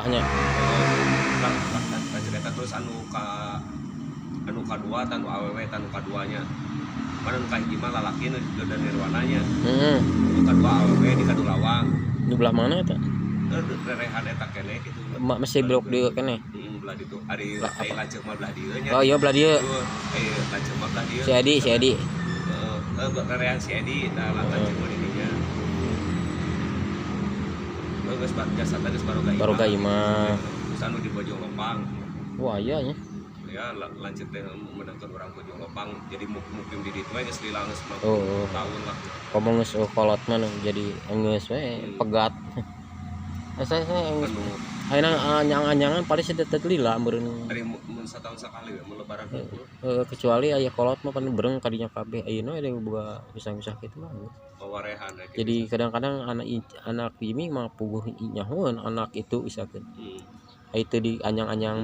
nya. Lah, lanceuk eta terus anu kadua tah anu awewe tah anu kaduanya. Mana anu kahiji mah lalaki nu di Gede Nirwana nya. Anu kadua awewe di Kadulawang. Di belah mana eta? Eh, rerehan eta keneh gitu. Masih blok dieu keneh. Heeh, belah ditu. Ari Lah, ai lanceuk mah belah dieu nya. Oh iya, belah dieu. Eh, lanceuk mah belah dieu. Si Edi, si Edi. Heeh, rerehan si Edi tah lanceuk mah di dinya. Heuh, geus jasadna geus baroga imah. Baroga imah. Terus anu di Bojong Lopang. Wah, iya nya. Ya, lanceuk teh meunangkeun urang Bojong Lopang, jadi mukim di ditu we geus lila, geus 50 tahun lah. Komo geus kolot mah nu jadi geus we pegat. Eh, saya geus Anu ayeuna anyang-anyangan paling teu lila meureun. Ari mun satahun sakali we mun lebaran hungkul. Kecuali aya kolot mah kan bareng kadinya kabeh. Ayeuna ada boga pisah-pisah kitu mah geus. Wawarehan we kitu. Jadi kadang-kadang anak Jimmy mah puguh nyahoeun anak itu misalkan. Aya teu di anyang-anyang.